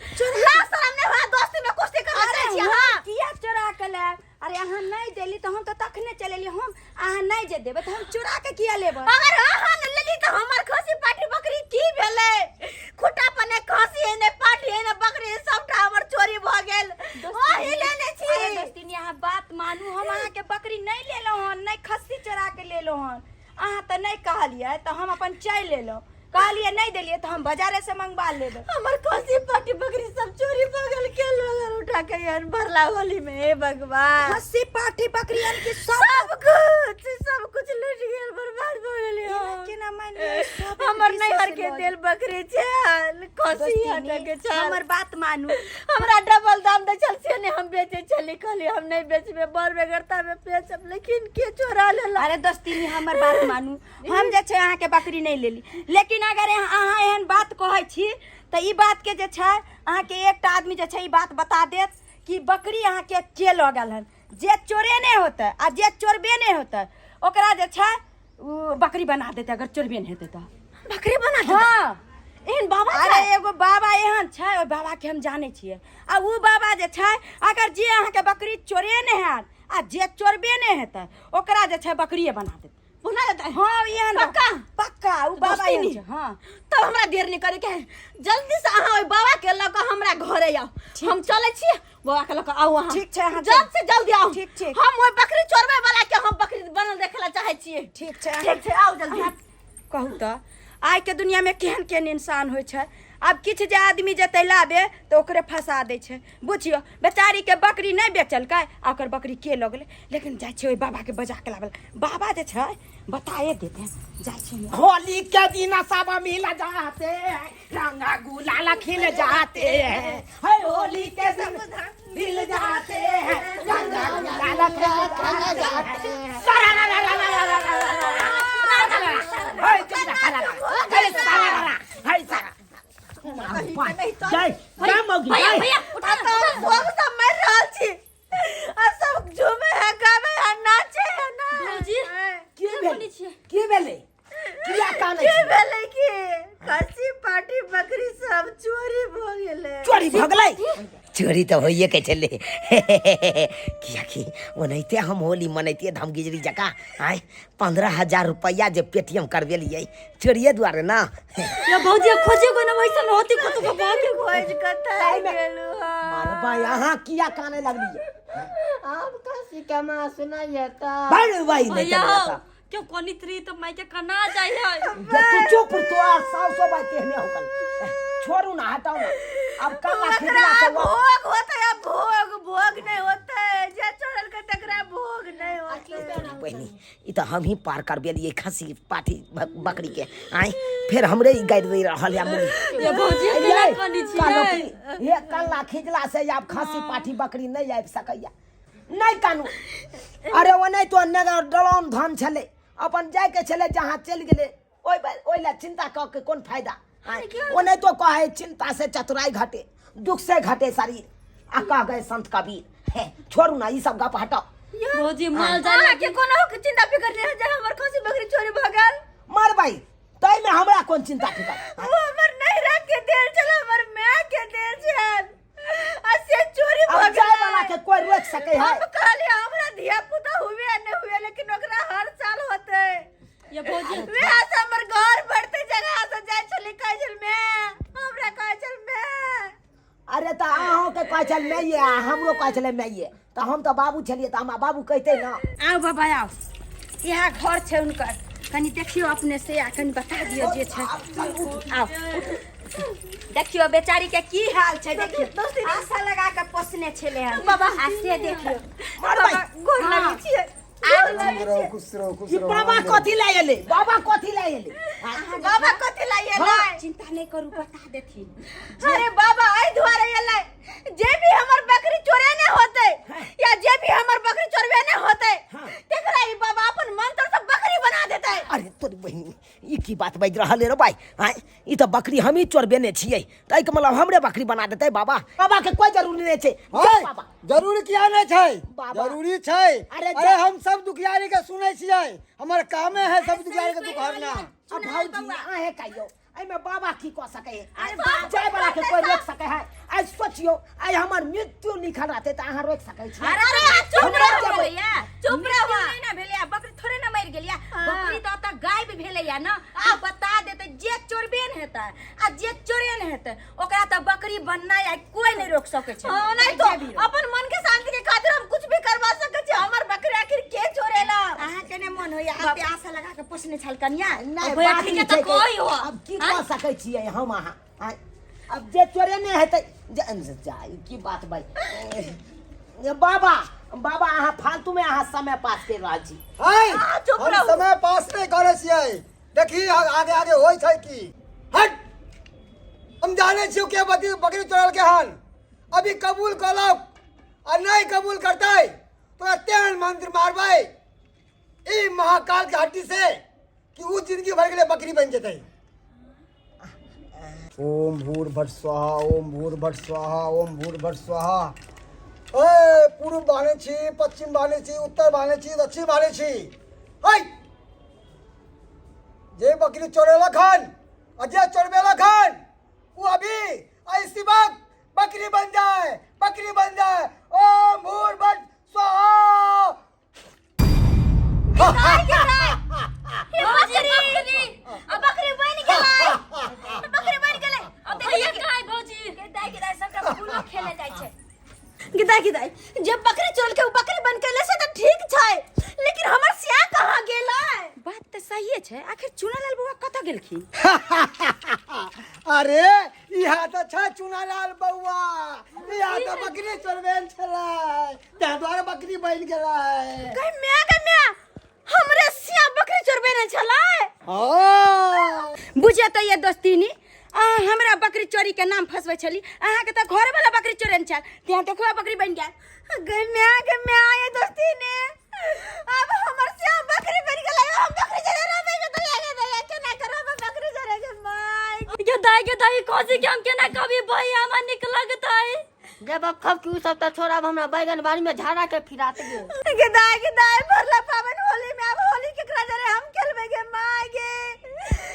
लाज शरम नहीं होया, दोस्ती में कुश्ती करऽ अरे चाहै छी हम अहाँ? किया चोरा के लायब? अरे अहाँ नहीं देली तऽ हम तऽ तखने चलि एली। हम अहाँ नहीं जे देबै तऽ हम चोरा के किया लेबै? अगर अहाँ ने लेली तऽ हमर खसी पाठी बकरी की भेलै? खुट्टा पर ने खसी है, ने पाठी है, ने बकरी है, सबटा हमर चोरी भऽ गेल। ओही लेने छी। अरे दोस्तिनी, अहाँ बात मानू, हम अहाँके बकरी नहीं लेलहुँ हन, नहीं खस्सी चोरा के लेलहुँ हन। अहाँ तऽ नहीं कहलियै तऽ हम अपन चलि एलहुँ। कहलियै नहीं देलियै तऽ हम बाजारे से मंगवा लेबै। हमर खस्सी पाठी बकरी सब चोरी भऽ गेल। के लोगन उठा के एहन भरला होली में? हे भगवान, खस्सी पाठी बकरी यानी कि सब सब कुछ लूट गेल, बर्बाद भऽ गेल। एना केना मानि लिअ, सब एक हमर दिशा नैहर से के लऽ देल बकरी छल, खस्सी दोस्तिनी, हटा के छल। हमर बात मानू। हमरा डबल दाम दै छल से नहि हम बेचै छली। कहली हम नहि बेचबै, बड़ बेगरता में बेचब, लेकिन के चोरा लेलक? अरे दोस्तिनी, हमर बात मानू, हम जे छै अहाँके बकरी नहि लेली, लेकिन अगर अहाँ एहन बात कहै छी तऽ ई बात के जे छै अहाँके एकटा आदमी जे छै ई बात बता देत कि बकरी अहाँके के लऽ गेल हन। जे चोरे नहि होतै आ जे चोरबे नहि होतै ओकरा जे छै उ बकरी बना देतै, अगर चोरबे नहि हेतै तऽ बकरी बना देतै? हाँ। एहन बाबा अरे छै? एगो बाबा एहन छै, ओहि बाबाके हम जानै छियै। आ उ बाबा जे छै अगर जे अहाँके बकरी चोरे नहि हैत आ जे चोरबे नहि हेतै ओकरा जे छै बकरिए बना देतै। बना देतै? हाँ, एहन पक्का? पक्का, उ बाबा एहन दोस्तिनी। छै। हाँ, तब हमरा देर नहीं करे के है, जल्दी से अहाँ ओहि बाबा के लऽ कऽ हमरा घरे आउ। हम चलै छी, बाबा के लऽ कऽ आउ अहाँ। ठीक छै, अहाँ जल्द से जल्दी आउ। ठीक, ठीक। हम ओहि बकरी चोरबै वाला के हम बकरी बनल देखे ला चाहै छियै। ठीक छै। ठीक छै, आउ जल्दी। अहाँ कहू तऽ आइके दुनियामे केहन केहन इंसान होइ छै। आब किछु जे आदमी जेतै लाबे तऽ ओकरे फंसा दै छै। बुझियौ बेचारीके बकरी नहि बेचलकै आ ओकर बकरी के लऽ गेलै। लेकिन जाइ छियै ओहि बाबाके बजा के लाबै। बाबा जे छै बताए देतै। जाइ छियै। होली के दिन सब मिल जाते हैं, रंग गुलाल खिल जाते हैं। है होली के दिन मिल जाते हैं, रंग गुलाल खिल जाते हैं। सारा रा रा रा रा रा रा रा रा रा रा। है चुप रा रा रा। है सारा रा रा। है सारा। जय जय मौगी भैया जय। भैया उठा आ ना, तऽ उठा हम भोग सब मारि रहल छी आ सब झूमे है, गावे है, नाचे है ना। भौजी, की की भेल? बोलै छियै? की भेलै? किया कानै की छी? भेलै कि खस्सी पाटी बकरी सब चोरी भऽ गेलै। चोरी भऽ गेलै? चोरी तऽ होइए के छलै, कियाकि ओनाहिते हम होली मनैतियै धमगिजरी जकाँ। आँय, 15,000 रुपैआ जे पेटीएम करबेलियै चोरिए दुआरे ना। या भौजी, खोजे को ना वैसन होती कतो को बहुत खोज कऽ थाकि गेलहुँ हम। मरबा, अहाँ किया काने लगलियै? आब खस्सी के माँ सुनाइए तऽ बड़ वही नहीं भैया चलेगा। क्यों कोनी त्री तो माई के कना जाय है। जे तू चुप, तोरा साउसो बात तेहने हो गल। छोड़ू ना, हटाओ ना। अब कल्ला ओकरा खिदला से भोग होते है, भोग भोग नहीं होते है, जे चोरल के तकरा भोग नहीं होते। बहिनी, ई तऽ हम ही पार करबेलियै खस्सी पाठी बकरी के। आँय, फेर हमरे ई गाड़ि दे रहल है मुड़ी। या भौजी, केना कनी छियै? हे, कल्ला खिजला से आब खस्सी पाठी बकरी नहीं आबि सकैया। नहीं कानू। अरे ओ नहीं तो नगर डलान धन छलै, अपन जायके छलै जहाँ चलि गेलै। ओहि लए चिंता कऽ के कोन फायदा? आँय, ओ नहीं तो कहै चिंता से चतुराई घटे, दुख से घटे शरीर, आ कह गए संत कबीर। हे, छोड़ू ना ई सब गप, हटाओ। भौजी, माल जाल अहाँके कोनो चिंता फिकर नहीं है जे हमर खस्सी बकरी चोरी भऽ गेल? मरबै ताहिमे हमरा कोन चिंता फिकर? ओ हमर नैहरा के देल छल, हमर माय सकै है। हम कहलिए हमरा धिया पुता हुए आ नहीं हुए, लेकिन ओकरा हर साल होते। ये भौजी वएह से हमर घर बढ़ते जगह से जाइ छली, कहै छल मैं, हमरा कहै छल मैं। अरे तऽ अहूँके कहै छल माइये आ हमरो कहै छलै माइये, तऽ हम तऽ बाबू छलियै तऽ हमरा बाबू कहितै ने। आउ बाबा आउ, इएह घर छै हुनकर, कनि देखियौ अपने से आ कनि बता दियौ जे छै। आउ देखियौ बेचारी के की हाल छै, देखियौ आशा लगा के पोसने छलै हन बाबा। आ से देखियौ। बाबा गोर लगै छियै। ठीक रहो, खुश रहो, खुश ई रहो। बाबा कथी लए एलै? बाबा कथी लए एलै? बाबा कथी लए एलै? चिंता नहि करू, बता देथिन। अरे बाबा एहि दुआरे एलै, जे भी हमर बकरी चोरेने होतै या जे भी हमर बकरी चोरबेने होतै तेकरा ई बाबा अपन मंत्र से बकरी बना देतै। अरे तोरी बहिन, ई की बात बाजि रहल है रे भाई? आँय, ई तऽ बकरी हमही चोरबेने छियै, तऽ एहिके मतलब हमरे बकरी बना देतै बाबा? बाबा के कोई जरूरी नहि छै। है, बाबा जरूरी किया नहीं छै? बाबा। जरूरी छै। अरे अरे हम सब दुखियारी के सुनै छियै, हमर कामे है सब दुखियारी के दुख हरना। अब भौजी अहें कहियौ, एहिमे बाबा की कऽ सकै है? जाय वाला के कोई रोक सकै है? आइ सोचियौ, आइ हमर मृत्यु लिखल रहतै तऽ अहाँ रोकि सकै छी? अरे अरे चुप हमरा रहो जेबै। भैया, चुप मृत्यु रहो। नहि ने भेलैया, बकरी थोड़े ने मरि गेलैया, बकरी तऽ ओतऽ गायब भेलैया ने। आ बता देतै जे चोरबे ने हेतै आ जे चोरे ने हेतै ओकरा तऽ बकरी बननाइ आइ कोई नहि रोक सकै छै। हाँ, नहीं जे भी तो हो। अपन मन के शांति के खातिर हम कुछ भी करवा सकै छी। हमर बकरी आखिर के चोरेला? अहाँके नहि मन होइया? एते आशा लगा के पोसने छल कनिया। नहि, भैया, बात ठीक ई है, तऽ छै कि कोई हो। अब की कऽ सकै छियै हम अहाँ? आँय, अब जे चोरे नहि हेतै जा, ई की बात भाई? ए, बाबा बाबा अहाँ फालतू में अहाँ समय पास कर रहल छी। है, चुप हम रहू। समय पास नहीं करै छियै। देखी आगे आगे होइ छै की। हट, हम जानै छियै के बकरी बकरी चोरल के हन। अभी कबूल करलक आ नहीं कबूल करतै तो तेहन मंत्र मारबै ई महाकाल के हड्डी से कि उ जिंदगी भर के लिए बकरी बन जेतै। ओम भूर भट स्वाहा, ओम भूर भट स्वाहा, ओम भूर भट स्वाहा। ए पूर्व बाने छी, पश्चिम बाने छी, उत्तर बाने छी, दक्षिण बाने छी। है जे बकरी चोरेलक हन आ जे चोरबेलक हन वो अभी ऐसी वक्त बकरी बन जाए, बकरी बन जाए। ओम भूर भट स्वाहा। बकरी अब बकरी बन गेलै, बकरी बन गेलै। अब भैया देखिए कहाँ है भौजी? दाइ के दाइ सबटा फूलो खेले जाइ छै। गिदाई गिदाई, जब बकरी चोर के उ बकरी बन के से त ठीक छै, लेकिन हमर सिया कहाँ गेलै? बात तऽ सहिए छै, आखिर चुनालाल बौआ कतऽ गेलखिन? अरे इहा तऽ छै चुनालाल बौआ, इहा तऽ बकरी चोरबेल छलै, ताहि दुआरे बकरी बनि गेलै। गै म्या, गै म्या, हमरे सिया बकरी चोरबे ने छलै? हाँ। बुझे तऽ ये दोस्तीनी, अहाँ हमरा बकरी चोरी के नाम फंसबै छली, अहाँके तऽ घर वाला बकरी चोरन छल, तें देखो बकरी बनि गेल। गै म्या, गै म्या, ये दोस्ती ने अब हमर सिया बकरी बन गेलै, हम बकरी चोरे रहबै के दया के दया केना करब बकरी चोरे के माय। गे दाई, गे दाई, कोसी के हम केना कभी भैया हमरा निक लगतै? गे बाप खब की सब तऽ छोड़ब, हमरा बैगन बाड़ी में झाड़ा के फिरात गे। गे दाई, गे दाई, भरला पावन होली में अब होली केकरा जरे हम खेलबै गे माय गे?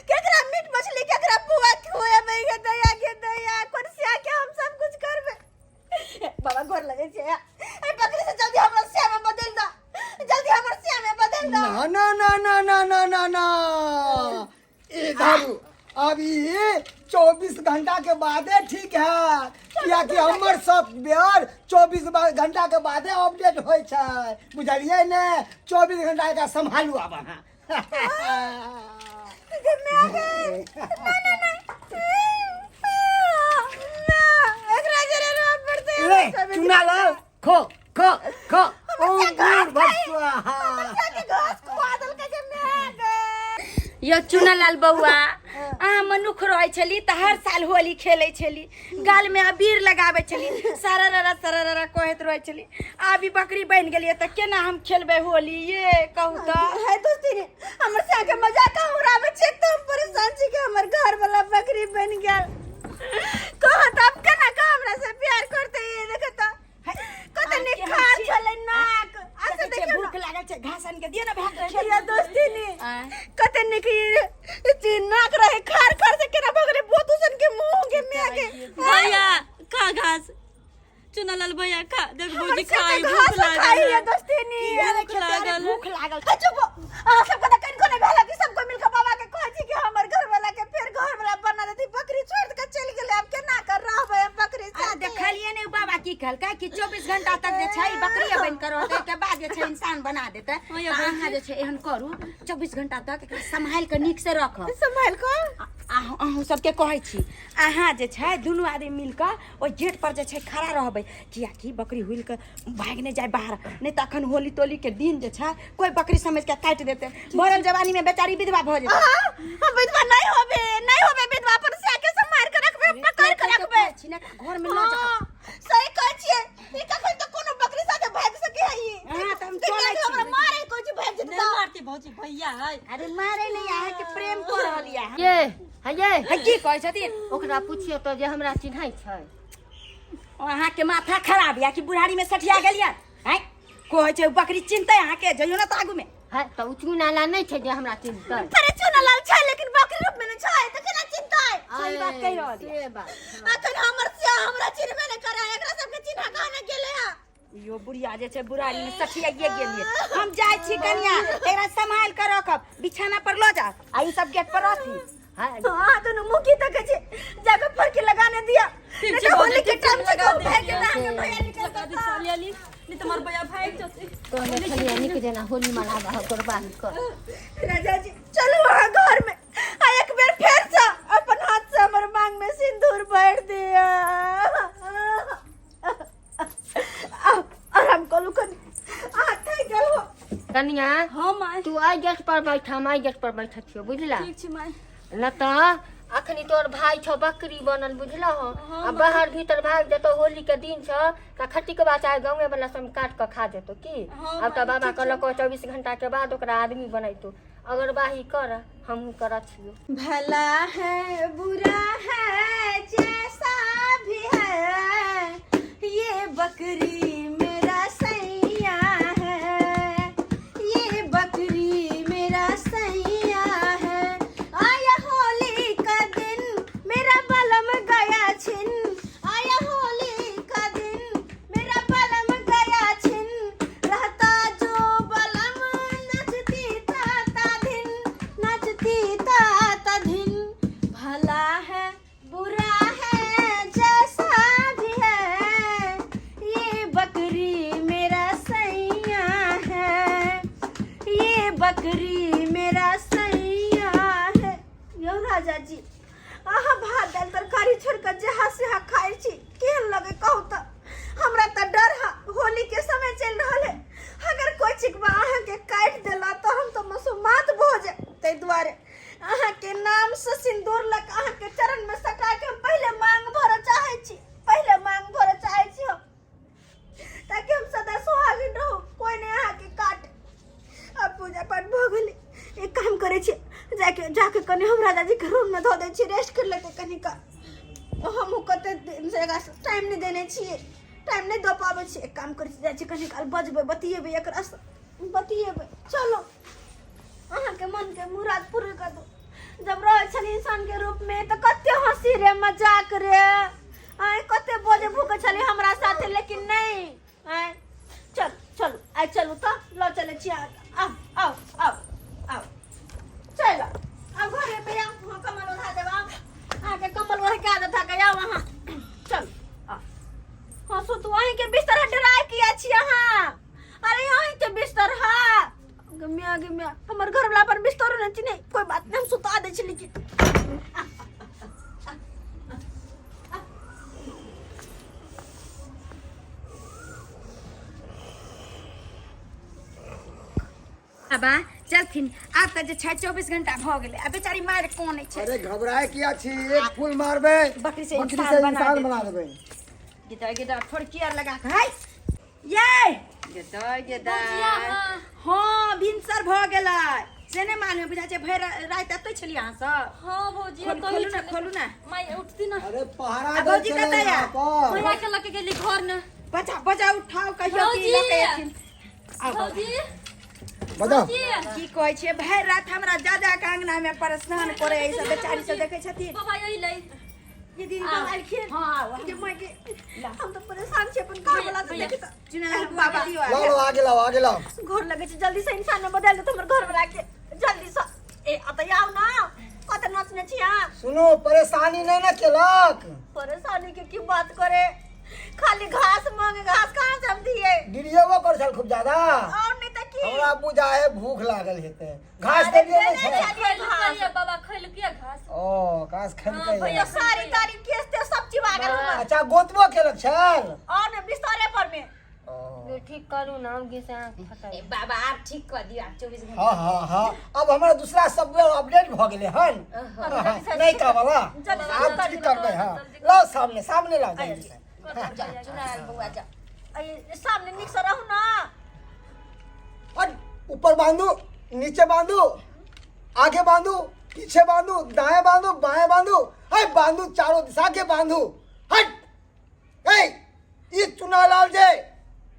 केकरा मीट मछली केकरा पुआ खुएबै गे दया गे दया? कोन सिया के हम सब कुछ करबै? बाबा गोर लगे छै, ए बकरी से जल्दी हमरा सिया में बदल दा, जल्दी हमर सिया में बदल दा। ना ना ना ना ना ना ना ना, ए दारू अभी 24 घंटा के बादे ठीक है, कियाकि हमर सॉफ्टवेयर 24 घंटा के बादे अपडेट होइ छै, बुझलियै ने? 24 घंटा के सम्हालू आब अहाँ। गे म्या गे, ना ना ना ना, एकरा जरे रह पड़तै। ले चुना लाल, खो खो खो, ओम भूर भट स्वाहा। के घास खुआ देलकै गे म्या गे। यो चुनालाल बौआ, अहाँ मनुख रहै छली तऽ हर साल होली खेलै छली, गाल में अबीर लगाबै छली, सारा ररा सारा ररा कहैत रहै छली। आब ई बकरी बनि गेलियै तऽ केना हम खेलबै होली, ये कहू तऽ? है दोस्ती रे, हमर साके मजाक उड़ाबै छै तो हम परेशान छी कि हमर घर वाला बकरी बन गेल। कहत अब केना कह हमरा से प्यार करते? ये देख त कत निखार छलै नाक आ से देखै छियै, देखियौ भूख लागल छै, घास आनि के दियौ ने भात के। ये दोस्ती नी, कते निक ये नाक रहे, खार खार से केना भऽ गेलै बोतू सन के मुंह के म्या के। भैया खा घास। चुनालाल भैया खा देख हमर भौजी से खाई तऽ भूख घास लागल खाई है। है दोस्तीनी। अरे भूख खेते, अरे लागल है। भूख लागल। आ चुप अहाँ सबके तऽ कनिको नहि भेल कि सब कोइ मिलके बाबा के कहै छी कि हमर घर वाला के फेर घर वाला बना देती। बकरी छोड़ के चलि गेलै, आब केना कर रहबै हम बकरी अरे साथे? देखलियै ने बाबा की कहलकै कि 24 घंटा तक जे छै बकरी बनि के रहतै, के बाद जे छै इंसान बना देतै। हाँ, या तऽ अहाँ जे छै एहन करू, 24 घंटा तक एकरा सम्हालि के नीक से रखब। सम्हालि कऽ। अहूँ सबके कहै छी, अहाँ जे छै दुनू आदमी मिल कऽ ओहि गेट पर जे छै खड़ा रहबै, कियाकि बकरी हुलि कऽ भागि नहि जाय बाहर, नहि तऽ अखन होली तोली के दिन जे छै कोइ बकरी समझ के काटि देतै, भरल जवानी में बेचारी विधवा भऽ जेतै। अहाँ, हम विधवा नहीं होबे, नहीं होबे विधवा, अपन सिया के सम्हार के रखबे, पकड़ के रखबे। कहै छी ने, घर में लऽ जाउ। हाँ, सही कहै छियै। ई कखन तऽ कोनो बकरी साथे भागि सकै है ई। हाँ, तऽ हम तऽ चलै छी। हमरा मारे कोइ चीज भागि जेतै नहीं तऽ। मारती भौजी, भैया है। अरे मारे नहि, अहाँके प्रेम कऽ रहल यऽ। ये हे ये है की कहै छथिन? ओकरा पुछियौ तऽ जे हमरा चिन्है छै। अहाँके माथा खराब यऽ कि बुढ़ारी में सठिया गेलियै? हैं, कहै छै बकरी चिन्हतै अहाँके? जइयौ ने तऽ आगू में। है तऽ ओ चुनाला नहि छै जे हमरा चिन्हतै? अरे चुनालाल छै लेकिन बकरी रूप में नहि छै तऽ केना चिन्हतै? सही बात कहि रहल यऽ। से बात। अखन हमर सिया हमरा चिन्हबे नहि करै, एकरा सबके चिन्हा कहाँ ने गेलै हँ। यो बुढ़िया जे छै बुढ़ारी में सठियाइए गेलियै। हम जाइ छी कनिया, एकरा सम्हालि कऽ रखब, बिछाना पर लऽ जाउ आ ई सब गेट पर रहथिन। है हाँ, दोनों मुँह की तक छै, जाके फरकी लगाने दिया। ठीक नहीं छै तो भौजी, होली के ठीक छै, टाइम से लगा कहूँ दे। भाग के ना आगे भैया निकल लगा दी के साली अली, नहीं तुम्हार भैया भाग जते। कहने छलियै नीक जेना होली मनाबह कुर्बानी कर। राजा जी चलू वहाँ घर में, आ एक बेर फेर से अपन हाथ से हमर मांग में सिंदूर भर दिया। आब आराम करू कनी, अहाँ थाकि गेल हो। कनिया। हाँ माय। तू आइ गेट पर बैठ, हम आइ गेट पर बैठल छियौ, बुझला? ठीक छै माय। न तऽ अखनी तोर भाई छौ बकरी बनल, बुझल हो? हाँ, आ बाहर भीतर भाग जेतौ, होली के दिन छौ तऽ खटिकवा चाहे गाँवे वाला सब काट कऽ खा जेतौ की। हाँ, आब तऽ माय, बाबा ठीक छै। कहलक 24 घंटा के बाद ओकरा आदमी बनेतौ। अगरबाही कर, हमहूँ करऽ छियौ। भला है बुरा है जैसा भी है, ये बकरी मेरा सैया है, ये बकरी मेरा सैया है। आया होली का दिन मेरा बलम गया छिन, आया होली का दिन मेरा बलम गया छिन, रहता जो बलम नचती ताता धिन, नचती ताता धिन। भला है बुरा है जैसा भी है, ये बकरी मेरा सैया है, ये बकरी मेरा सैया है। यौ राजा जी, अहाँ भात दालि तरकारी छोड़ि कऽ जहाँ सेहा खाइ छी, केहन लगे कहू तऽ? हमरा तऽ डर है, होली के समय चलि रहल है, अगर कोई चिकबा अहाँके काटि देला तऽ हम तऽ मसोमात भऽ जायब। ताहि दुआरे अहाँके नाम से सिन्दूर लऽ कऽ अहाँके चरण में सटा के हम पहिले मांग भरऽ चाहै छी, पहिले मांग भरऽ चाहै छी हम, ताकि हम सदा सुहागिन रहू, कोई नहीं अहाँके काटे। अब पूजा पाठ भऽ गेलै, एक काम करै छी, जाके जाके कनि हम राजा जी के रूम में धऽ दै छी, रेस्ट कर लेतै कनि का। हमहूँ कते दिन से एकरा टाइम नहि देने छियै, टाइम नहि दऽ पाबै छियै। एक काम करै छी, जाइ छी कनि काल बजबै बतियेबै एकरासँ, बतियेबै। चलो अहाँके मनके मुराद पूरा कर दू। जब रहै छली इंसान के रूप में तऽ कते हंसी रे मजाक रे, आय कते बजे भूकै छली हमरा साथे, लेकिन नहीं। आय चल चलू, आइ चलू तऽ लऽ चलै छी अहाँके। आउ आउ आउ आउ, चलि आउ, आउ घरे पे आउ। अहाँ कम्बल ओढ़ा देब, आउ। अहाँके कम्बल ओढ़े के आदत है, आउ अहाँ, चलू आउ। हँ सुतू, अहीँके बिस्तर है, डराय किया छी अहाँ? अरे अहीँके बिस्तर है। गे मियाँ, गे मियाँ, हमर घरवला पर बिस्तर नहि चिन्है। कोई बात नहीं, हम सुता दै छी। लेकिन बाबा चलथिन, आब तऽ जे छै 24 घंटा भऽ गेलै आ बेचारी मारि कोन छै। अरे घबराए किया छी, एक फूल मारबे बकरी से बकरी इंसान से बना इंसान देथिन। बना देबै। गिदा गिदा फड़की आर लगा के है ये गिदा गिदा। हाँ, भिनसर भऽ गेलै से नहि मालूम, बुझा छै भरि राति एतै छलियै अहाँ सब। हाँ भौजी। खोलू, खोलू ना, खोलू ना। माय उठती ना। अरे पहरा आ दै भौजी छलै कतऽ यहाँ या? पर। भैया के लके गेली घर ने। बचा बचा, उठाओ, कहियो कि भौजी। लऽ के एथिन। आउ बाबा। भौजी। बजाओ। भौजी। की कहै छियै, भरि राति हमरा जा जा के अंगना में परेशान करे ई सब बेचारी सब, देखै छथिन। बाबा यही ले। ये दीदी बाबा एलखिन। हाँ, आउ, गे माय गे, हम तऽ परेशान छियै। अपन घर वाला से देखी त चुनाव बाबा लाओ लाओ आगे लाओ आगे लाओ। घर लगे छै जल्दी से इंसान में बदल दे हमर घर वाला के जल्दी से। ए अत आओ ना कत नचने छी अहाँ। सुनो परेशानी नहीं ना केलक? परेशानी के की बात करे, खाली घास मांगे, घास कहाँ से हम दिए? डिरियबो कर छल खूब ज्यादा। और नहीं त की हमरा बुझा है भूख लागल हेते, घास अरे देलिए नहीं देने छै। छलियै घास। बाबा खैलकिया घास। ओ घास खेलकै। भैया सारी तारी केस ते सब चिबा गेल हमर। अच्छा गोतबो केलक छल? और ने बिस्तरे पर में। ओ। ठीक करू ना हम गिस आँख फटल। बाबा आप ठीक कर दियो आप 24 घंटा। हाँ हाँ हाँ अब हमारा दूसरा सॉफ्टवेयर अपडेट भ गेलै हन। नहीं का वाला जल्दी आप कर ठीक दियौ, करबै। हाँ लाओ सामने सामने लाओ जल्दी से। चुनाव बउआ जा। ऐ सामने नीक से रहू ना। और ऊपर बांधू नीचे बांधू आगे बांधू पीछे बांधू दाएं बांधू बाएं बांधू हट बांधू चारों दिशा के बांधू हट। ए ई चुनालाल जे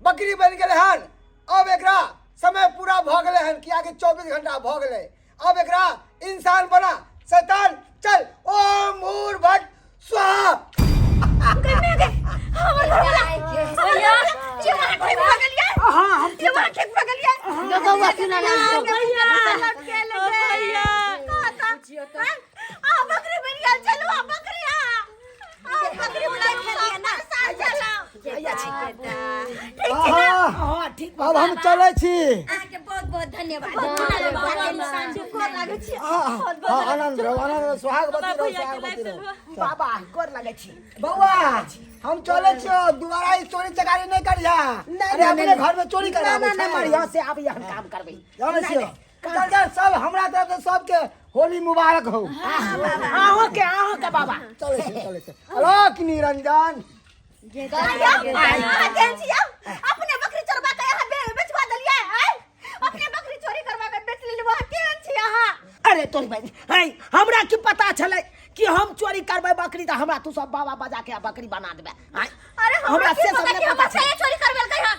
बकरी बन गेलै हन, अब एकरा समय पूरा भ गेलै हन कि आगे 24 घंटा भ गेलै। अब एकरा इंसान बना शैतान चल ओम भूर भट स्वाहा। हमर घर वाला भैया चिबा ठीक भ गेलियै। हां हम चिबा ठीक भ गेलियै। बउआ चुनालाल भैया लौट के ले भैया आ बकरी बन गेल। चलू आ बकरी आ आ बकरी बना खेलिए ना साथ चलो। हैया छी। आहा, हां ठीक। अब हम चलै छी। अहाँके बहुत बहुत धन्यवाद। गोर लागै छी। हाँ हाँ आनंद रहो आनंद रहो, सुहागवती रहो सुहागवती रहो। बाबा गोर लगै छी। बउआ हम चले छियो, दोबारा ई चोरी चकारी नहीं करिया। नहीं, अरे नहीं, अपने नहीं। घर में चोरी ना करा ना ना मरिया से आब यहाँ काम करबै। जानै छियो। चल चल सब हमरा तरफ से सबके होली मुबारक हो। अहों के अहों के बाबा। चले छी चले छी। अलोक निरंजन। अहाँ केहन छी यौ? अपने बकरी चोरबा के अहाँ बेचवा देलियै आँय? अपने बकरी चोरी करवा के बेच लेलियै, अहाँ केहन छी अहाँ? अरे तोरी बहिन है हमरा की पता छलै कि हम चोरी करबै बकरी तऽ हमरा तू सब बाबा बजा के बकरी बना देबै आँय? अरे हमरा हमरा की से सब पता नहि कि पता हमर छलै। छाया चोरी करबेलकै हन?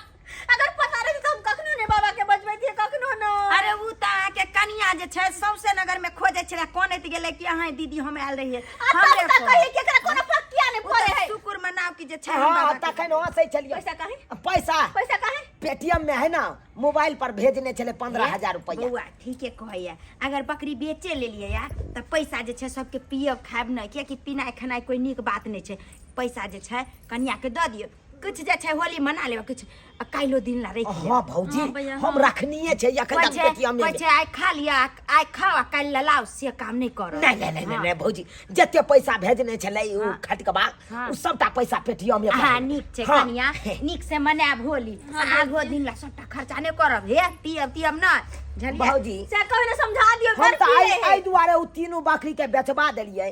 अगर पता रहतै तऽ हम कखनो नहि बाबा के बजबैतियै, कखनो नहि। अरे उ तऽ अहाँके कनिया जे छै सौंसे नगर में खोजै छलै, कनैत गेलै कि अहाँ दीदी हम आयल रहियै। आ तब हमरे तऽ पर। कहियै कि एकरा कोनो पक्किया नहि उ पड़े तऽ है। शुक्र मनाउ कि जे छै हम हाँ बाबा के। तखन हँसै छलियै। पैसा काहे? पैसा पैसा काहे? पेटीएम में है ना मोबाइल पर भेजने छलै 15,000 रुपया। बौआ ठीके कहैया, अगर बकरी बेचे लेलियै या तऽ पैसा जे छै सबके पियब खायब नहि, कियाकि पिनाइ खेनाइ कोइ नीक बात नहि छै। पैसा जे छै कनियाके दऽ दियौ, किछु जे छै होली मना लेब, किछु आ काल्हिो दिन ला राखि लेब। हाँ भौजी हम रखनिए छै एखन कहै तक छै पेटीएम कहै में। छै आइ खा लिअ आइ खाओ आ काल्हि लऽ लाउ, से काम नहि करब। नहीं नहीं नहीं नहीं नहीं भौजी जते पैसा भेजने छलै उ खटकबा उ सबटा पैसा पेटीएम में। हाँ नीक छै। हाँ। कनिया नीक से मनायब होली, आगो दिन ला सबटा खर्चा नहि करब, हे पियब तियब नहि, बुझलियै? भौजी से कहियो ने समझा दियौ। हम बड़ तऽ पीले एहि है। एहि दुआरे उ तीनू बकरी के बेचबा देलियै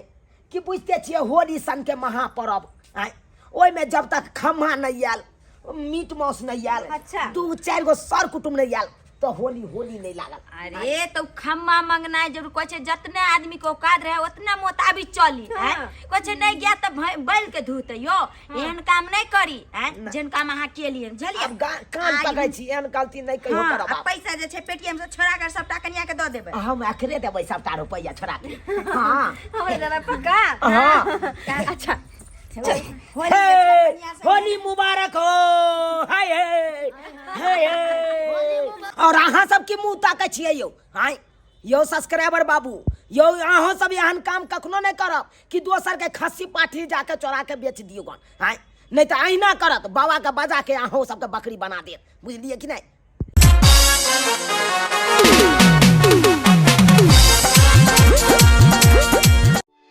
कि बुझते छियै होली सन के महापर्व आँय, ओहिमे जब तक खम्हा नहि आयल मीट मांस नहि आयल, अच्छा। दू चारि गो सर कुटुम्ब नहि आयल तऽ होली होली नहि लागल। अरे तो खम्मा मंगनाइ जरूर कहै छै, जतने आदमी के औकात रहे उतना मोताबिक चली। हाँ। कहै छै नहि गया तऽ बैल के धोतै यौ, एहन काम नहि करी आँय, जेहन काम अहाँ केलियै, बुझलियै? आब कान पकड़ै छी, एहन गलती नहि कहियो हाँ, करब आ आब। पैसा जे छै पेटीएम से छोड़ा कर सबटा कनिया के दऽ देबै। हम अखरे देबै सबटा रुपैआ छोड़ा के। हाँ हमरे देबै पक्का? हाँ। अच्छा होली जे छै कनिया से- होली मुबारक हो। हाय हे हाय हे। और अहाँ सब की मुंह ताकै छियै यौ? आँय यौ सब्सक्राइबर बाबू यौ, अहाँ सब एहन काम कखनो नहि करब कि दोसर के खस्सी पाठी जाके चोरा के बेच दियौ गन। आँय नहि तऽ अहिना करत बाबा के बजा के अहाँ सबके बकरी बना देत, बुझलियै कि नहि?